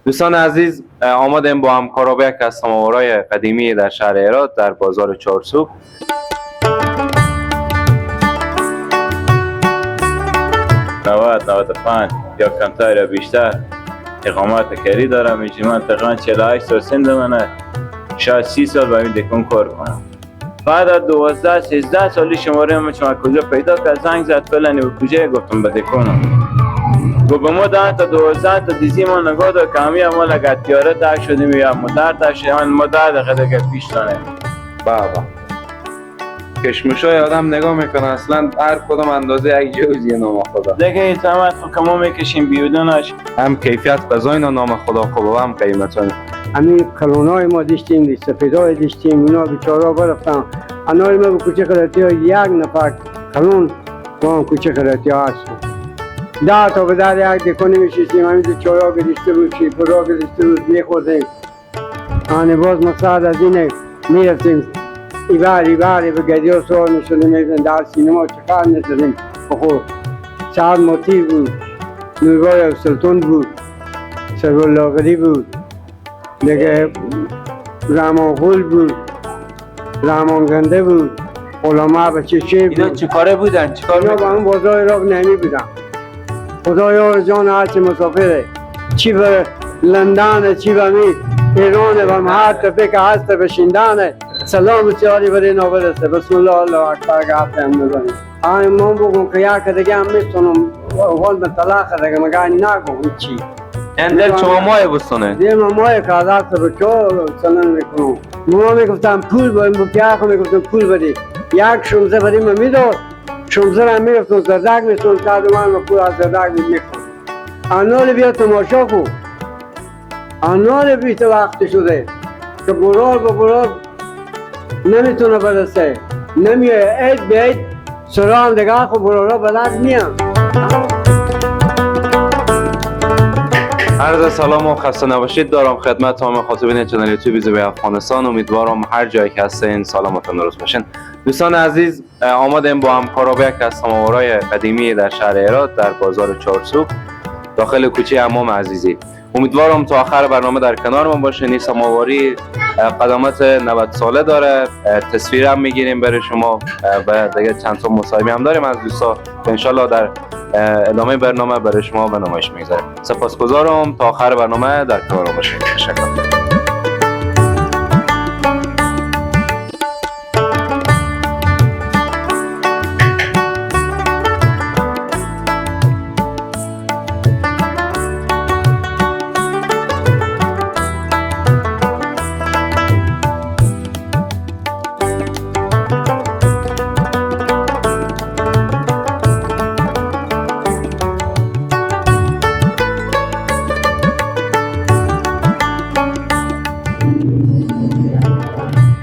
دوستان عزیز، آمدیم با همکارا به یک از سماوارای قدیمی در شهر هرات در بازار چهارسوق. 90 95 یا کمتر یا بیشتر اقامت کاری دارم. اینجا من تقریبا 48 سال سن منه، شاید 30 سال با این دکون کار کنم. بعد از 12 13 سالی شماره من شما کجا پیدا کرد، زنگ زد فلانی به کجا، گفتم به دکونم. گفت به ما 10 تا 12 تا دیزی ما نگاه دار که همی ما لگتیاره تک شدیم یا مدر تک شدیم. من ما 10 دقیقه دیگه پیش دانه. بابا کشمشای آدم نگاه میکنه اصلا هر کدوم اندازه یک جوزیه، نام خدا. دیگه این زحمت خب که ما میکشیم بیودنش. هم کیفیت غذا اینا نام خدا خوبه و هم قیمت های. همین کلونای ما داشتیم، سفیدای داشتیم، اونا بیچارا برفتن. انای ما به کوچه خراتی ها یک نفر کلون با هم کوچه خراتی ها هستن. 10 تا به در یک دکانی میشستیم، همین دو چایا گذاشته بود، شیپورا گذاشته بود، میخوردیم. آنه باز مقصد از اینه میرفتیم ایبر ایبر به گدی ها سوار میشدیم، میرفتیم در سینما چقدر میشدیم. خب سعد موتی بود، نوربای سلطان بود، سرور لاغری بود، دیگه رحمان بود، رحمان گنده بود، غلامه بچه چه اینا بود. چیکاره بودن؟ چیکار اینا با میکنن؟ اون بازار عراق نمی بودن. خدایا جان هرچی مسافره، چی به لندن، چی به می ایران و هر تپه که هست بشیندنه، سلام بسیاری برای اینا برسه. بسم الله الله اکبر گفت هم نزنیم. آن من بگم که یک دیگه هم میتونم حال به طلاق دیگه مگه نگم هیچی. یعنی دل شما مای بستانه. دل ما مای که از دست به چه سلام میکنم. ما میگفتم پول باید به میگفتم پول بدی. یک شمزه برای من میداد، شمزه را میرفتم زردک میشتم، تا من پول از زردک میخورد. انال بیا تماشا کن، انال بیت وقت شده که برار به برار نمیتونه برسه، نمیه عید به عید سرا هم دیگه خب برارا بلد میان. عرض سلام و خسته نباشید دارم خدمت تمام مخاطبین channel یوتیوب زیبای افغانستان. امیدوارم هر جایی که هستین سلامت و تندرست باشین. دوستان عزیز، آمدیم با همکارا به یک از سماوارای قدیمی در شهر هرات در بازار چهارسوق داخل کوچه امام عزیزی. امیدوارم تا آخر برنامه در کنار من باشین. این سماواری قدامت 90 ساله داره، تصویر هم میگیریم برای شما و دیگه چند تا مصاحبه هم داریم از دوستا که انشالله در ادامه برنامه برای شما به نمایش میگذاریم. سپاسگزارم، تا آخر برنامه در کنار ما باشین. تشکر.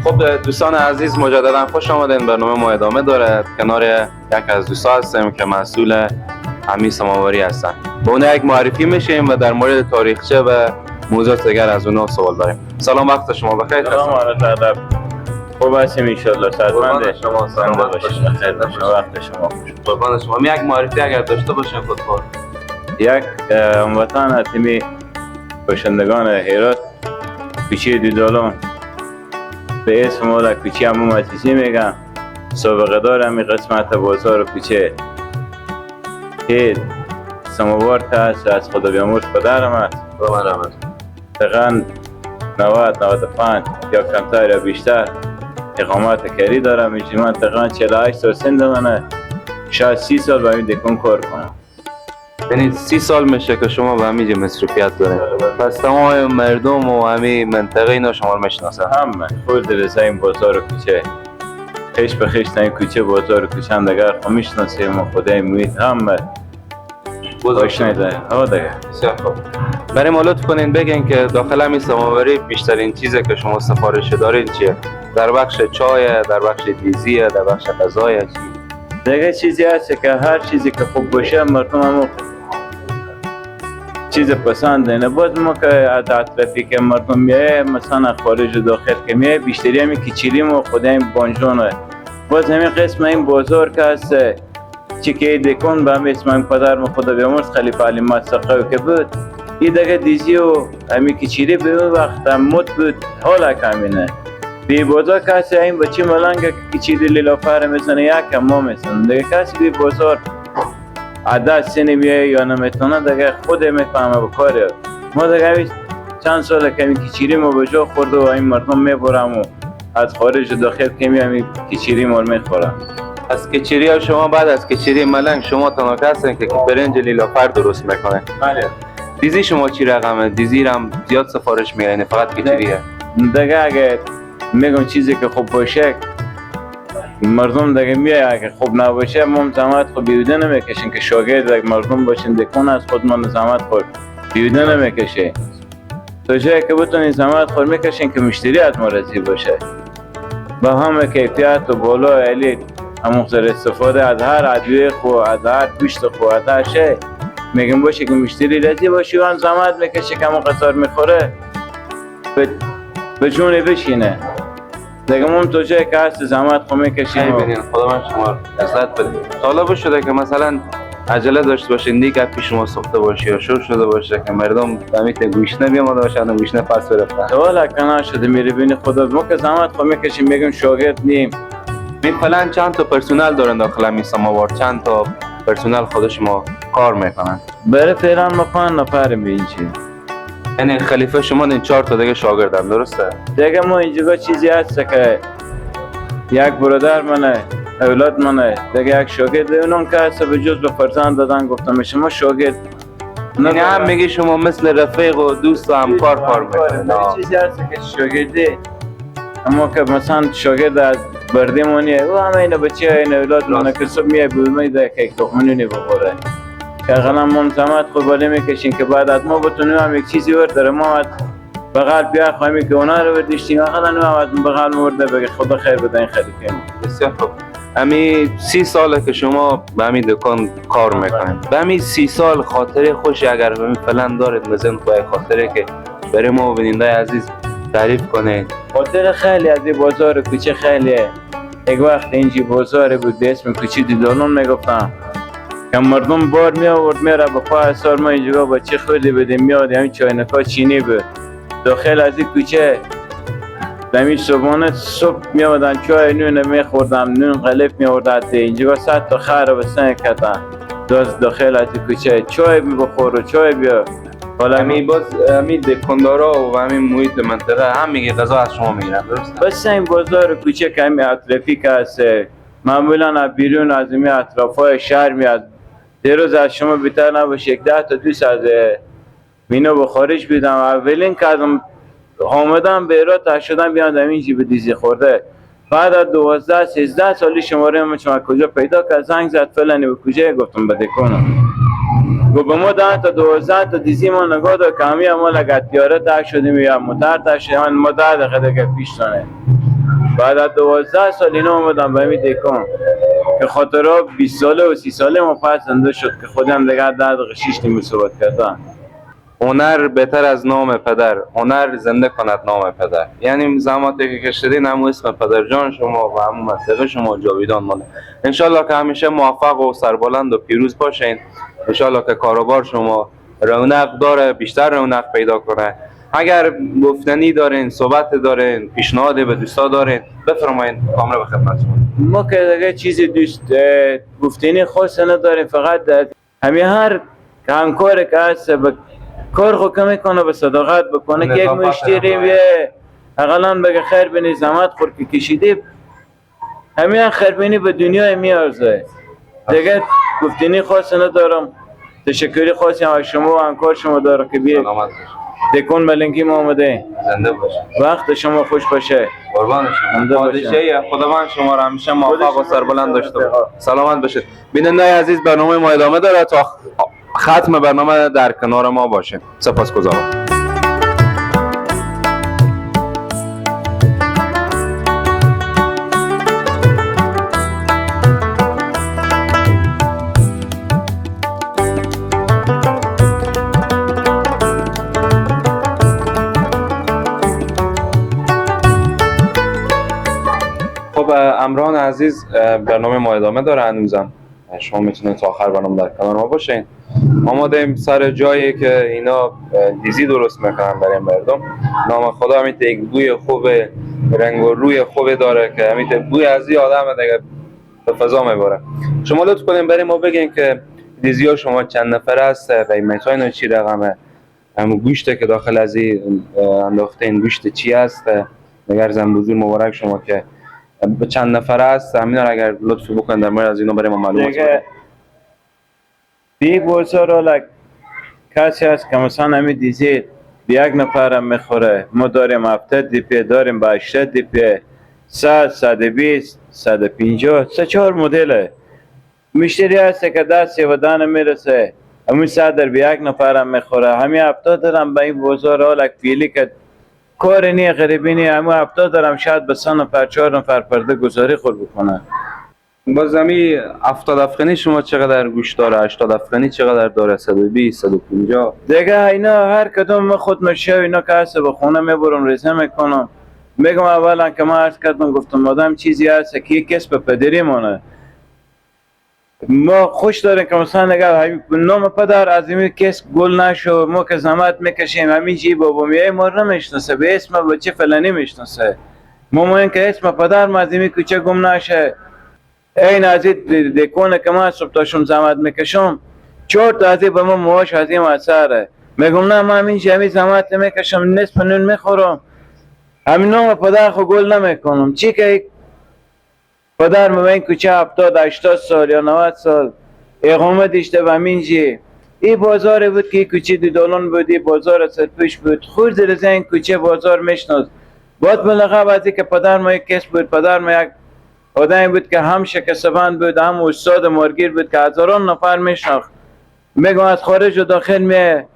خب دوستان عزیز، مجددا خوش آمدین. برنامه ما ادامه داره. کنار یک از دوستان هستیم که مسئول همی سماواری هستن. با اون یک معرفی میشیم و در مورد تاریخچه و موضوعات دیگر از اونا سوال داریم. سلام، وقت شما بخیر. سلام علیکم، ادب. خوب هستیم انشالله. قربان صحتمنده شما، سلامت باشید. خیر باشه، وقت شما خوش. قربان شما. یک معرفی اگر داشته باشین خودخواه. یک هموطن اتمی باشندگان هرات کوچه دودالان به اسم ما کوچه امام عزیزی میگن، سابقه دار همی قسمت بازار کوچه که سماوار هست از خدا بیامرز پدرم است. قربان رحمت. تقریبا 90 95 یا کمتر یا بیشتر اقامت کاری دارم. اینجا من تقریبا 48 سال سن منه، شاید 30 سال با این دکون کار کنم. یعنی 30 سال میشه که شما به همینجا مصروفیت دارین. پس تمام مردم و همین منطقه اینا شما رو میشناسن. همه خود رسه این بازار کوچه خش به خش این کوچه بازار کوچه هم دیگر خب میشناسیم ما خدای محیط همه آشنایی داریم. ها دیگه. بسیار خوب. برای ما لطف کنین بگین که داخل همین سماوری بیشترین چیزی که شما سفارش دارین چیه؟ در بخش چای، در بخش دیزیه، در بخش غذای چی؟ دیگه چیزی هست که هر چیزی که خوب باشه مردم هم چیز پسند نه. باز ما که از اطرافی که مردم میایه، مثلا خارج و داخل که میایه، بیشتری همی کچیلیم و خود این بانجانه. باز همین قسم این بازار که هست چی که دکون به هم اسم این پدرم خدا بیامرز خلیفه علی مسقاوی که بود، این دیگه دیزی و همی کچیری به اون وقت هم مد بود، حالا کمینه. بی بازار کسی این بچه ملنگ که کچیری لیلافر میزنه یک ما میزنه دیگه. کسی بی بازار عدد سنی میایه یا نمیتونه دیگه خود میفهمه بکاره. ما دیگه چند سال که این کچیری ما به جا خورده و این مردم میبرم و از خارج و داخل که میام کچیری ما میخورم. از کچیری ها شما بعد از کچیری ملنگ شما تنها هستین که برنج لیلافر درست میکنه. بله. دیزی شما چی رقمه؟ دیزی هم زیاد سفارش میگیرین فقط کچریه؟ دیگه اگه میگم چیزی که خوب باشه مردم دیگه میای، اگه خوب نباشه ما هم زحمت خود بیوده نمیکشیم که شاگرد اگه مردم باشین دکان از خود ما زحمت خود بیوده نمیکشه. تا جایی که بتونین زحمت خود میکشین که مشتری از ما راضی باشه. با همه کیفیت و بالا علی همون استفاده از هر ادویه خو، از هر گوشت خو، از هر شی میگم باشه که مشتری راضی باشه و هم زحمت میکشه که همون قطار میخوره به جون بشینه. دیگه ما تا جایی که هست زحمت خو میکشیم. ببینین خدا من شما لذت بده. طالب شده که مثلا عجله داشته باشین دیگه پیش شما سوخته باشه یا شور شده باشه که مردم دمیت گوشنه بیامده باشن و گوشنه پس برفتن. والا کنا شده میری بینی خدا ما که زحمت خو میکشیم میگم شاگرد نیم. می فعلا چند تا پرسنل دارن داخل همین سماوار، چند تا پرسنل خود شما کار میکنن؟ برای فعلا ما 5 نفریم اینجا. یعنی خلیفه شما این 4 تا دیگه شاگردن درسته؟ دیگه ما اینجا چیزی هست که یک برادر منه، اولاد منه، دیگه یک شاگرد اونم که هست به جز به فرزند دادن گفتم شما شاگرد. یعنی هم میگی شما مثل رفیق و دوست و همکار کار میکنید. چیزی هست که شاگردی اما که مثلا شاگرد از بردیمونیه او همه اینا بچه این اولاد منه که صبح میای بیرون که یک لقمه بخوره که اقلا ما زحمت خود بالا میکشیم که بعد از ما بتونیم هم یک چیزی ورداره. ما از بغل بیا خواهیم که اونا رو برداشتیم اقلا هم از بغل مرده بگه خدا خیر بده این خلیفه ما. بسیار خوب. امی 30 ساله که شما به همین دکان کار میکنید، به همین 30 سال خاطره خوشی اگر به فعلا دارید مزن خواهی خاطره که برای ما و بیننده عزیز تعریف کنید. خاطر خیلی از این بازار کوچه خیلیه. یک وقت اینجی بازار بود به اسم کوچه دیدالون میگفتم که مردم بار می آورد میره به پای اثار ما اینجا با چه خوردی بدیم میاد همین چاینکا چینی بود داخل از این کوچه. دمی صبحانه صبح می آمدن چای نون میخوردم، نون غلف می آوردن اینجا 100 تا خر و سنگ کردن داخل از این کوچه چای بخور و چای بیا. حالا می باز می دکاندارا و همین محیط منطقه هم میگه غذا از شما میگیرن درسته؟ بس این بازار کوچه که همین اطرافی که هست معمولا از بیرون از این اطرافای شهر میاد. دیروز از شما بهتر نباشه یک 10 تا دوست از مینو به خارج بیدم اولین که ازم آمدم به ایران شدم بیان در اینجی به دیزی خورده. بعد از 12 13 سالی شماره من شما کجا پیدا کرد زنگ زد فلانی به کجا گفتم به دکانم. گفت به ما 10 تا 12 تا دیزی ما نگاه داد که همی ما لگت تیاره تک شدیم یا موتر تک شدیم ما 10 دقیقه دیگه پیش تانه. بعد از 12 سال اینا آمدم به همین دکان که خاطرها 20 ساله و 30 ساله ما پس زنده شد که خودم دیگه 10 دقیقه 6 نیم صحبت کردم. هنر بهتر از نام پدر، هنر زنده کند نام پدر. یعنی زحماتی که کشیدین همون اسم پدر جان شما و همون منطقه شما جاویدان مانه. انشالله که همیشه موفق و سربلند و پیروز باشین. انشالله که کاروبار شما رونق داره، بیشتر رونق پیدا کنه. اگر گفتنی دارین، صحبت دارین، پیشنهاد به دوستا دارین، بفرمایید کامل به خدمت شما. ما که دیگه چیزی دوست گفتنی خاص نداریم، فقط همین هر همکار که هست کار خو کمی کنه به صداقت بکنه که یک مشتری بیه اقلا بگه خیر بینی زحمت خور که کشیده همین خیر بینی به دنیای میارزه. دیگه گفتنی خاص ندارم. تشکری خاصی هم از شما و همکار شما دارم که بیه دکون ملنگی ما آمده. زنده باشه. وقت شما خوش باشه. قربان شما. پادشاهی خداوند شما را همیشه موفق و سربلند داشته باشه. سلامت باشید. بیننده عزیز برنامه ما ادامه داره تا ختم برنامه در کنار ما باشه. سپاسگزارم. خب امران عزیز برنامه ما ادامه داره هنوزم. شما میتونید تا آخر برنامه در کنار ما باشین. آمادیم سر جایی که اینا دیزی درست میکنن برای مردم. نام خدا همین یک بوی خوب، رنگ و روی خوب داره که همین بوی از این آدم دیگه به فضا میبره. شما لطف کنیم برای ما بگین که دیزی ها شما چند نفر هست، قیمت های اینا چی رقمه، هم گوشته که داخل از این انداخته این گوشت چی هست، اگر زنبوزور مبارک شما که چند نفر هست، همینا رو اگر لطف بکنید در مورد از اینا برای ما معلومات دیگه بدین. دیگه بازار لک کسی هست که مثلا همین دیزی یک نفرم میخوره. ما داریم 70 دیپه، داریم به 80 دیپه، 100، 120، 150، سه چهار مدله. مشتری هست که دست و دانه میرسه، همین 100 در به یک نفرم میخوره. همین 70 درم به این بازار حالک فیلی که کار نیه، غریبی نیه، همین 70 درم شاید به 3 نفر 4 نفر پرده گذاری خور بکنه. باز همی 70 افغانی شما چقدر گوشت داره، 80 افغانی چقدر داره، 120، 150؟ دیگه اینا هر کدوم ما خود مشه اینا که هست به خونه میبرم ریزه میکنم. میگم اولا که ما عرض کردم گفتم آدم چیزی هست که یک کسب پدری مونه. ما خوش داریم که مثلا اگر نام پدر از این کس گل نشو، ما که زحمت میکشیم همین جی بابا میای ما رو نمیشناسه، به اسم بچه فلانی میشناسه. ما مهم که اسم پدر ما از این کوچه گم نشه. این از این دکونه که من صبح تا شام زحمت میکشم، 4 تا از به ما معاش از این اثره. میگم نه من همین جمعی زحمت میکشم، نصف نون میخورم، همین نام پدر خو گل نمیکنم. چی که پدر من این کوچه 70 80 سال یا 90 سال اقامت داشته و همین جی این بازار بود که کوچه دیدالون بود، این بازار سرپوش بود، خورد از این کوچه بازار میشناس. بعد بلغه بعضی که پدر ما یک کس بود، پدر ما یک آدمی بود که هم شکستبند بود، هم استاد مارگیر بود که هزاران نفر میشناخت. میگم از خارج و داخل میه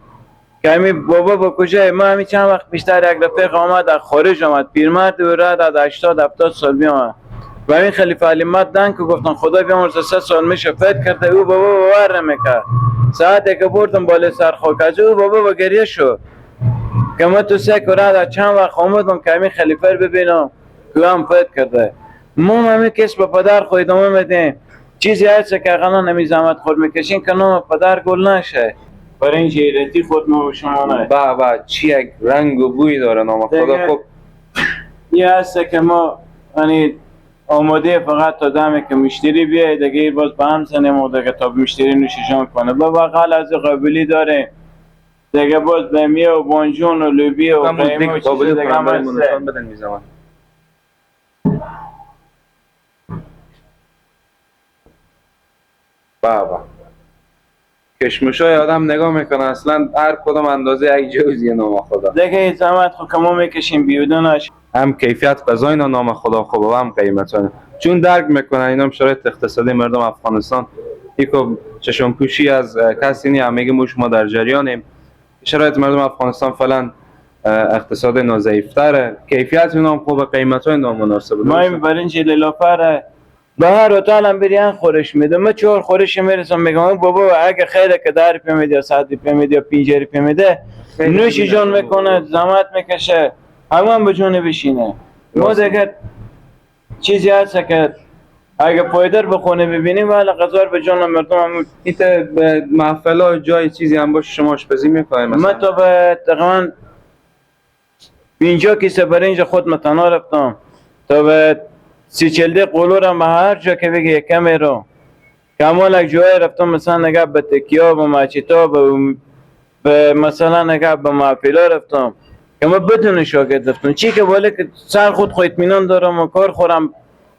که همین بابا با کجای ما. همین چند وقت بیشتر یک رفیق آمد از خارج آمد، پیرمرد و رد از 80 70 سال بیامد و این خلیفه علیمت دن که گفتن خدا بیامرزه 3 سال میشه فکر کرده. او بابا باور نمیکرد. ساعتی که بردم بالای سر خاک از او بابا با گریه شد که ما تو سه رد از چند وقت آمدم که همین خلیفه رو ببینم که هم فکر کرده. ما همین کس به پدر خود ادامه میدیم. چیزی هست که اقلا نمی زحمت خود میکشین که نام پدر گل نشه. برای این جیرتی خود ما و شما نه. با چی یک رنگ و بوی داره نام خدا. خب یه هست که ما یعنی آماده فقط تا دمه که مشتری بیای دیگه باز به هم زنیم و دیگه تا مشتری نوش جان کنه. با بغل از قابلی داره دیگه، باز بمیه و بانجون و لوبی و قیمه و چیز دیگه هم هست. بابا کشمشای آدم نگاه میکنه اصلا هر کدوم اندازه یک جوزیه نام خدا. دیگه زحمت خود که ما میکشیم بیودنش، هم کیفیت غذا اینا نام خدا خوبه و هم قیمت ها. چون درک میکنن اینا هم شرایط اقتصادی مردم افغانستان یکو چشم پوشی از کسی نی، هم میگه ما در جریانیم. شرایط مردم افغانستان فعلا اقتصاد اینا ضعیف‌تره، کیفیت اینا هم خوبه، قیمت ها اینا مناسبه. ما این برنج لیلافره به هر هتل هم بریان خورش میده. من 4 خورش میرسم میگم بابا اگه خیره که 10 روپیه میده یا 100 روپیه میده یا 5 روپیه میده، نوش جان میکنه، زحمت میکشه، همون به جون بشینه. ما دیگه چیزی هست که اگه پایدار به خونه ببینیم ولی غذا به جان مردم هم این به محفلا جای چیزی هم باشه شما آشپزی میکنید مثلا؟ من تا به تقریبا 50 کیسه برنج خود متنا رفتم، تا به 30-40 قلورم به هر جا که بگی یکم رو کمال یک جای رفتم، مثلا نگه به تکیا به مچیتا به مثلا نگه به محفلا رفتم که ما بدون شاگرد رفتم. چی که بالا که سر خود خود اطمینان دارم و کار خورم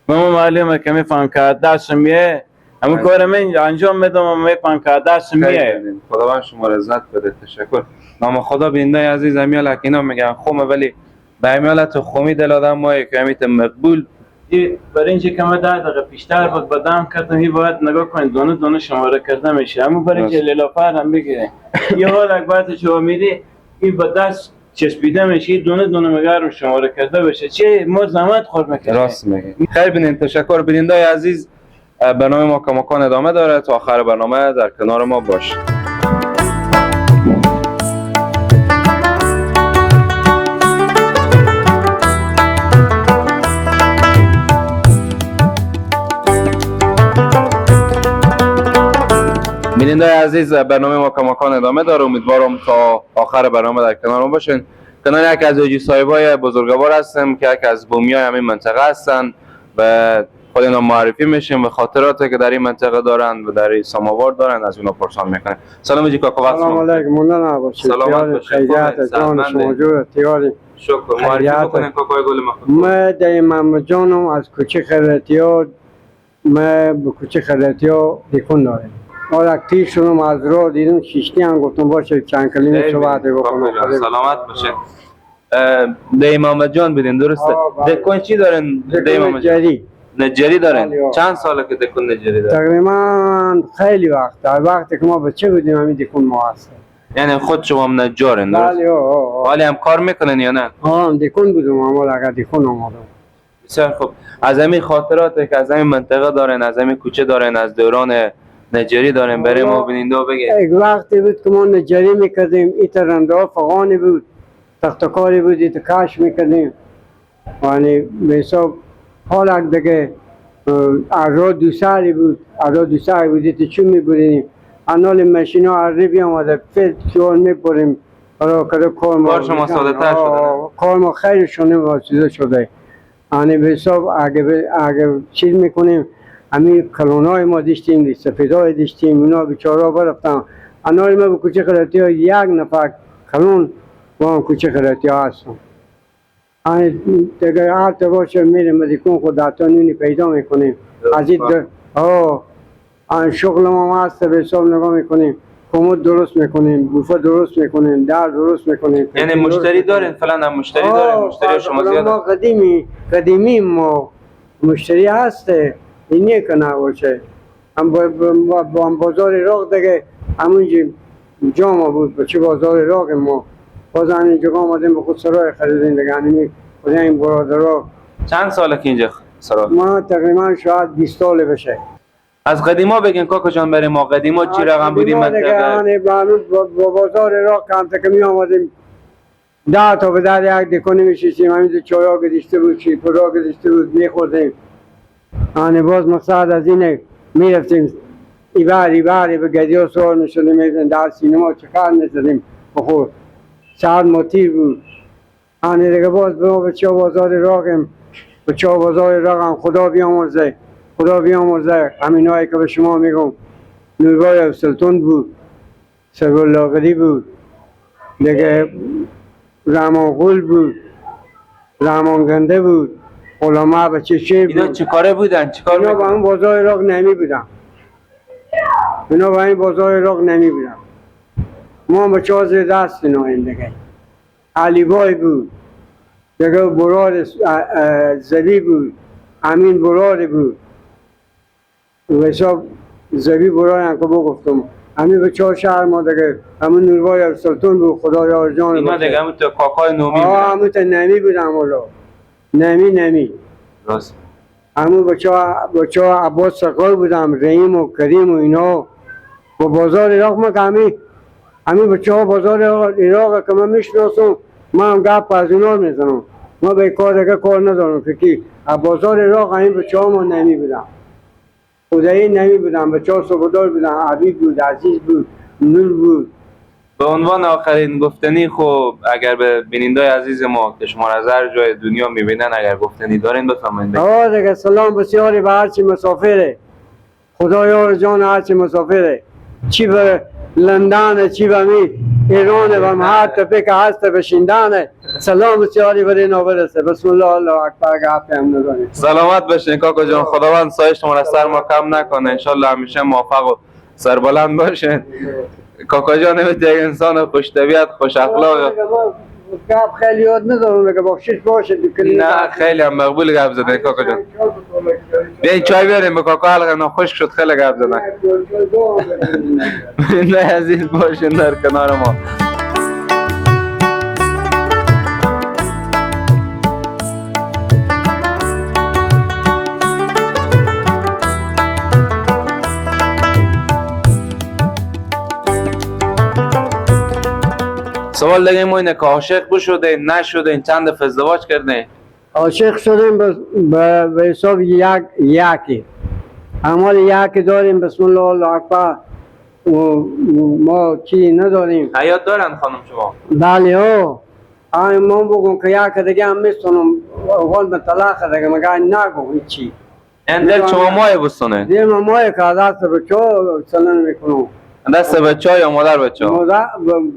به ما معلومه که میفهم که دستم میه، همون کار من انجام میدم و میفهم که دستم میه. خداوند شما رضایت بده. تشکر. نام خدا بیننده عزیز امیال اینا میگن خومه، ولی به امیالت خومی دل آدم مایه که امیت مقبول. برای اینکه که ما 10 دقیقه پیشتر بود بدم کردم، این باید نگاه کنید دونه دونه شماره کرده میشه. همون برای اینکه لیلافر هم بگیره یه حال بعد شما میری این با دست چسبیده میشه، دونه دونه مگر رو شماره کرده بشه. چه ما زحمت خور میکشیم. راست میگی. خیر بینین. تشکر بیننده عزیز. برنامه ما کماکان ادامه داره، تا آخر برنامه در کنار ما باش. بیننده عزیز، برنامه ما کماکان ادامه داره. امیدوارم تا آخر برنامه در کنار ما باشین. کنار یک از حاجی صاحبای بزرگوار هستم که یک از بومیای همین منطقه هستن و خود اینا معرفی میشیم و خاطراتی که در این منطقه دارن و در این ساماوار دارن از اونا پرسان میکنه. سلام حاجی کاکا، وقت سلام شما. علیکم، مونده نباشید. سلامت باشید. خیریت، جان شما جور تیاری. شکر. معرفی خیریت. بکنین کاکای گل ما. ما در محمد جانم از کوچه خیرتی ها، ما به کوچه خیرتی ها دیکون داریم. آره تیر شدم از راه دیدم شیشتی هم، گفتم باشه چند کلمه صحبت بکنم. کاکا جان، سلامت باشه. دی محمد جان بدین، درسته؟ آه، بله. دکون چی دارن؟ دی محمد جان جری. نجاری دارن؟ بله، آه. چند ساله که دکون نجاری دارن؟ تقریبا خیلی وقت، در وقتی که ما بچه بودیم همین دیکون ما هست. یعنی خود شما هم نجارن، درست؟ بله، آه، آه. حالی هم کار میکنن یا نه؟ آه، هم دیکون بودم، اما اگر دیکون آمدم. بسیار خوب. از همین خاطرات که از همین منطقه دارن، از همین کوچه دارن، از دوران نجاری دارن، برای ما بیننده بگه. یک وقتی بود که ما نجاری میکردیم، ایت رنده ها فغانی بود، تختکاری بود، ایت کش میکردیم. یعنی به حساب حالک دیگه ارا دوسری بود، ارا دوسری بود، ایت چون میبریم انال ماشین ها اره بیامده فیل کیار میبریم. حالا که کار ما کار شما ساده تر شده، نه؟ کار ما خیلی شونه واسطه شده. یعنی به حساب اگه چیز میکنیم، همین کلونای ما داشتیم، سفیدای داشتیم، اونا بیچارا برفتن. انال ما به کوچه خیراتی ها یک نفر کلون با هم کوچه خیراتی ها هستن. یعنی دیگه هر تا باشه میریم مدیکون خود حتی نونی پیدا میکنیم. از این آه آن شغل ما هست، به حساب نگاه میکنیم، کمد درست میکنیم، بوفه درست میکنیم، در درست میکنیم. یعنی مشتری دارین؟ فعلا هم مشتری دارین؟ مشتری شما ما زیاد؟ قدیمی ما مشتری هسته، اینه که نباشه. هم با بازار عراق دیگه همونجا جا ما بود، با چه بازار عراق ما باز همینجا آمدیم به خود سرای خریدیم دیگه. همین خود این برادرها. چند ساله که اینجا سرا؟ ما تقریبا شاید 20 ساله بشه. از قدیما بگین کاکا جان برای ما، قدیما چی رقم بودیم ما دیگه منطقه؟ یعنی با بازار عراق کم تا که می آمدیم 10 تا به در یک دکانی میشستیم، همینجور چایا گذاشته بود، شیپورا گذاشته بود، میخوردیم. یعنی باز مقصد از اینه میرفتیم ایبر ایبر به گدیا سوار میشدیم، میرفتیم در سینما چکر میزدیم، بخور سر موتیر بود. یعنی دیگه باز به ما به چه بازار عراقیم، به چه بازار عراقم خدا بیامرزه، خدا بیامرزه همینایی که به شما میگم. نوربای سلطان بود، سراللاغری بود دیگه، رمان بود، رمان گنده بود، غلامه بچه شیر اینا بود. چه کاره بودن؟ چه کار اینا با میکنن؟ اون بازار عراق نمی بودن، اینا با این بازار عراق نمی بودن. ما هم بچه ها زیر دست اینا این دیگه. علی بای بود دیگه، برار زبی بود، امین برار بود، و حساب زبی برار هم که بگفتم. همین به چهار شهر ما دیگه، همون نوربای سلطان بود، خدا یار جان اینا باشه. دیگه همون تو کاکای نومی آه بودن. همون تا نمی بودن والا، نمی نمی. راست. همون بچه ها عباس سقای بودم، رحیم و کریم و اینا. با بازار عراق ما که همین بچه ها بازار عراق که من میشناسم، من هم گپ از اینا میزنم. ما به کار دیگه کار ندارم که کی از بازار عراق همین بچه ها ما نمی بودم، خدایی نمی بودم، بچه ها صبحدار بودن، عبید بود، عزیز بود، نور بود. به عنوان آخرین گفتنی، خب اگر به بینندای عزیز ما که شما از هر جای دنیا میبینن اگر گفتنی دارین بفرمایید. آه دیگه سلام بسیاری به هرچی مسافره، خدا یار جان هرچی مسافره، چی به لندن، چی به می ایران و هر تپه که هست به شیندانه، سلام بسیاری برای اینا برسه. بسم الله الله اکبر، گپ هم نداریم. سلامت باشین کاکا جان، خداوند سایه شما را سر ما کم نکنه، انشالله همیشه موفق و سربلند باشین. کاکا جان یک انسان خوش طبیعت، خوش اخلاق. گپ خیلی یاد ندارم که بخشش باشه. نه خیلی هم مقبول گپ زدن کاکا جان. بیاین چای بیاریم به کاکا، حلقه ناخوش شد خیلی گپ زدن. نه عزیز باشین در کنار ما. سوال دیگه ما اینه که عاشق بشده نشده، چند دفعه ازدواج کرده؟ عاشق شدیم به حساب یکی اعمال یکی داریم. بسم الله الله اکبر. ما چی نداریم. حیات دارن خانم شما؟ بله او آی ما بگم که یک دیگه هم میستونم اول به طلاق دیگه مگه نگو هیچی. این دل شما مای بستونه؟ دل ما مای که دست بچه سلن میکنم. دست بچه یا مادر بچه؟ مادر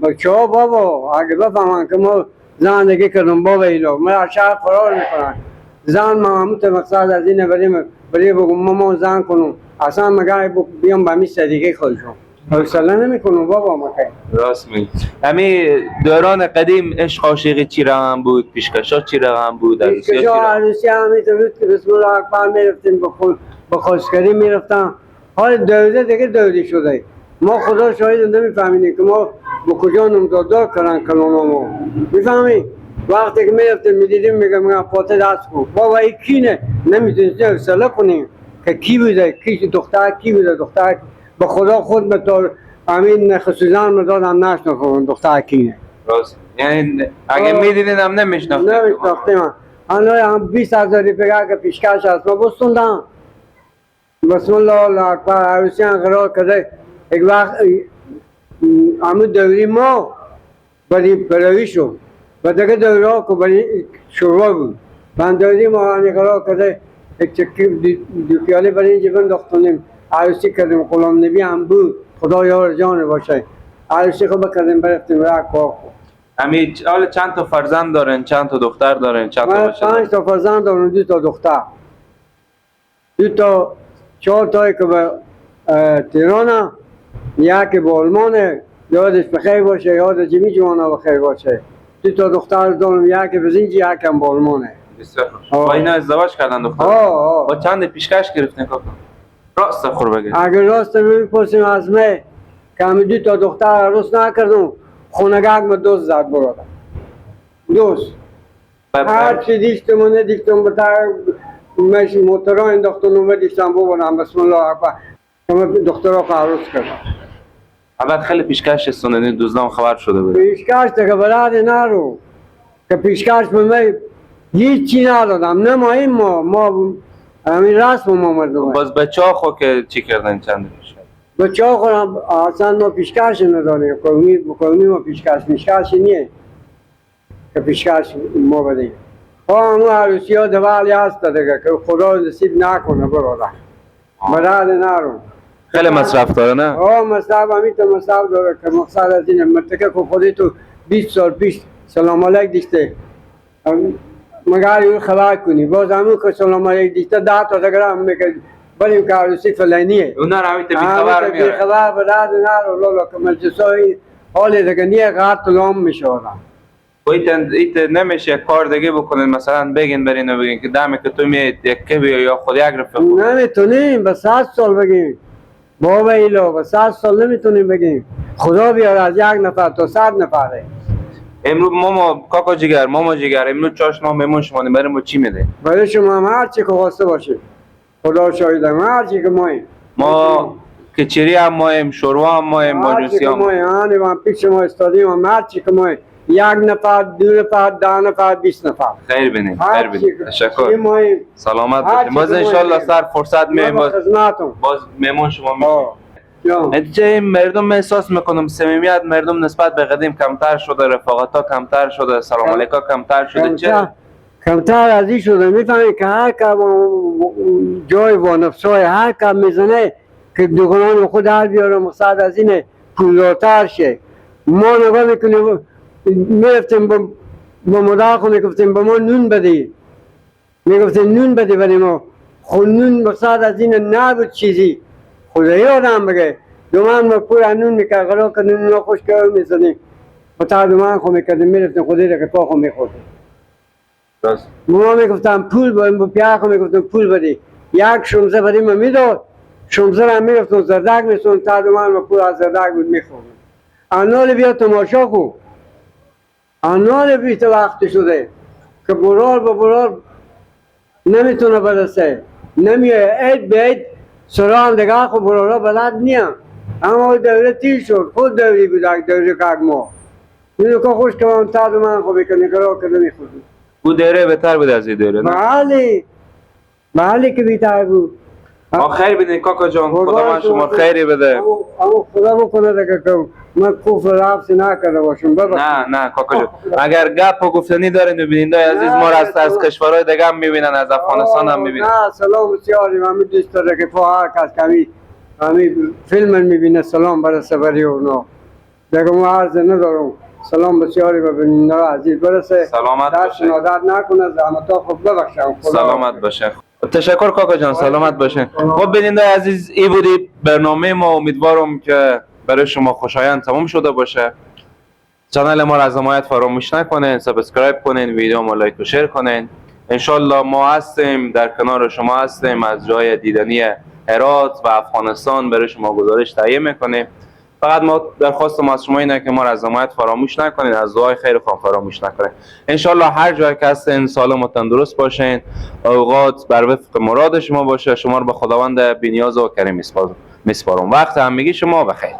بچه ها بابا اگه بفهمن که ما زندگی کردم بابا ایلو من از شهر فرار میکنن. زن ما همون مقصد از اینه بریم بگم ما زن کنم اصلا مگه بیام به میست دیگه خودشون حوصله نمیکنم بابا ما که. راست میگی. همین دوران قدیم عشق عاشقی چی رقم بود؟ پیشکشا چی رقم بود؟ پیشکشا عروسی همین بود که بسم الله اکبر میرفتیم به خواستگاری میرفتم. حال دوده دیگه دوده شده. ما خدا شاهد نمیفهمیدیم که ما به کجا نمزادار کردن کلانامو میفهمی؟ وقتی که میرفتیم میدیدیم میگم پاته دست کن بابا این کینه نمیتونستیم حوصله کنیم که کی بوده کی دختر کی بوده دختر به خدا خود به طور همین خصوصا مدادم نشناختم دختر کینه. راست یعنی اگه میدیدین هم نمیشناختیم. نمیشناختیم. هم 20,000 روپیه که پیشکش از ما بستوندم. بسم الله الله اکبر عروسی هم قرار کرده. یک وقت همون دوری ما برای بروی شد و دیگه دوری ها که برای شورا بود. من دوری ما همی قرار کرده یک چکی دو پیاله برای اینجا بنداختونیم عروسی کردیم. غلام نبی هم بود خدا یار جان باشه. عروسی خب بکردیم برفتیم راه کار. همین حالا چند تا فرزند دارن؟ چند تا دختر دارن؟ چند تا بچه؟ 5 تا فرزند دارم، 2 تا دختر. 2 تا 4 تا که به تهران، یک به آلمان، یادش بخیر باشه، یاد جمی جوانا بخیر باشه. 2 تا دختر دارم، یک به زنجی، یک هم به آلمانه. بسیار خوب. با اینا ازدواج کردن دختر؟ آه. با چند پیشکش گرفتن کاکا؟ راست خور بگید. اگر راست میپرسیم از من که همه 2 تا دختر عروس نکردم، خونگک ما دوست زد برادر. دوست. هر چی دیشتم و ندیشتم بتر مش موتورا انداختم و دیشتم ببرم بسم الله اکبر. همه دخترها که عروس کردم. البته خیلی پیشکش سننی دوزدام خبر شده بود. پیشکش دیگه برادر نرو که پیشکش به من هیچی ندادم. نه ما این ما همین رسم ما مردم. باز بچه ها خو که چی کردن چند پیشکش؟ بچه ها خورم اصلا ما پیشکش نداریم. قومی ما پیشکش نیه که پیشکش ما بدیم. همون عروسی ها دوالی هست دیگه که خدا نصیب نکنه برادر. برادر نرو. خیلی مصرف داره نه؟ آه مصرف همین تو مصرف داره که مقصد از اینه مرتکه که خودی تو 20 سال پیش سلام علیک دیشته مگر اون خبر کنی باز همون که سلام علیک دیشته 10 تا دیگه هم میگه بریم که عروسی فلانیه. اونا رو همین تو بیخبر میاره. بیخبر برادر نرو لالا که مجلسای حال دیگه نیه قطع لام میشه آدم. ایت نمیشه کار دیگه بکنین مثلا بگین برین و بگین که دمه که تو میای یک بیا یا خود یک رفیق. نمیتونیم به 100 سال بگیم بابا ایلو به 100 سال نمیتونیم بگیم. خدا بیاره از 1 نفر تا 100 نفره. امروز ماما کاکا جگر ماما جگر امروز چاش ما مهمون شما بریم با چی میده؟ برای شما هم هر چی که خواسته باشه. خدا شاهدم هر چی که ماییم. ما کچری هم ماییم، شوروا هم ماییم، باجوسی هم ماییم. هر چی که پیش ما استادیم هم هر چی که ماییم. 1 نفر 2 نفر 10 نفر 20 نفر. خیر بینید خیر بینید. تشکر. سلامت باشید. باز انشالله سر فرصت میایم باز مهمون شما میشیم. نتیجه مردم احساس میکنم صمیمیت مردم نسبت به قدیم کمتر شده، رفاقت ها کمتر شده، سلام علیکم کمتر شده. چه کمتر از این شده. میفهمید که هر که جای با نفسای هر که میزنه که دوگانان خود هر بیاره مقصد از اینه پولدارتر شه. ما نگاه میکنیم میرفتیم با مادر خود میگفتیم به ما نون بده، میگفتیم نون بده برای ما. خود نون مقصد از اینه نبود چیزی. خدایی آدم بگه دومن ما پول نون میکرد قرار که نون را خوش کرد میزدیم با تا دومن خود میکردیم میرفتیم خودی را که پا خود میخوردیم. ما میگفتم پول بایم با پیار خود میگفتم پول بده. یک شمزه برای ما میداد، شمزه را میرفتم زردک میسون تا دومن ما پول از زردک بود میخوردیم. انال بیا تماشا کن. انال بیت وقت شده که برار با برار نمیتونه برسه نمیه عید به عید سرا هم دیگه خب برارا بلد نیم. اما دوره تیر شد خود دوری بود دوره که ما اینو که خوش که من تا من خب بکنی قرار کرده میخوردیم. او دوره بهتر بود از این دوره نه؟ بله بله که بهتر بود. ما خیر بدین کاکا جان، خدا من شما خیری بده. اما خدا بکنه دیگه که من کفر رفت نکرده باشم، ببخشید. نه نه کاکا جان، اگر گپ و گفتنی دارین ببینید عزیز، ما را از کشورهای دیگه هم میبینن، از افغانستان هم میبینن. نه، سلام بسیاری من دوست داره که تو هر کس کمی همی فیلم میبینه، سلام برسه بری اونا. دیگه ما عرض ندارم. سلام بسیاری به بیننده عزیز برسه. سلامت دست باشه. نادر نکنه، زحمت ها خود ببخشم. خدا سلامت باشه. تشکر کاکا جان، سلامت باشه. خب بیننده عزیز، ای بودی برنامه ما. امیدوارم که برای شما خوشایند تمام شده باشه. channel ما را از حمایت فراموش نکنین، subscribe کنین، ویدیو ما like و share کنین. انشالله ما هستیم، در کنار شما هستیم، از جای دیدنی هرات و افغانستان برای شما گزارش تهیه میکنیم. فقط ما درخواست ما از شما اینه که ما را از حمایت فراموش نکنین، از دعای خیر خود فراموش نکنین. انشالله هر جای که هستین سالم و تندرست باشین، اوقات بر وفق مراد شما باشه. شما رو به خداوند بینیاز و کریم میسپارم. وقت همگی شما بخیر.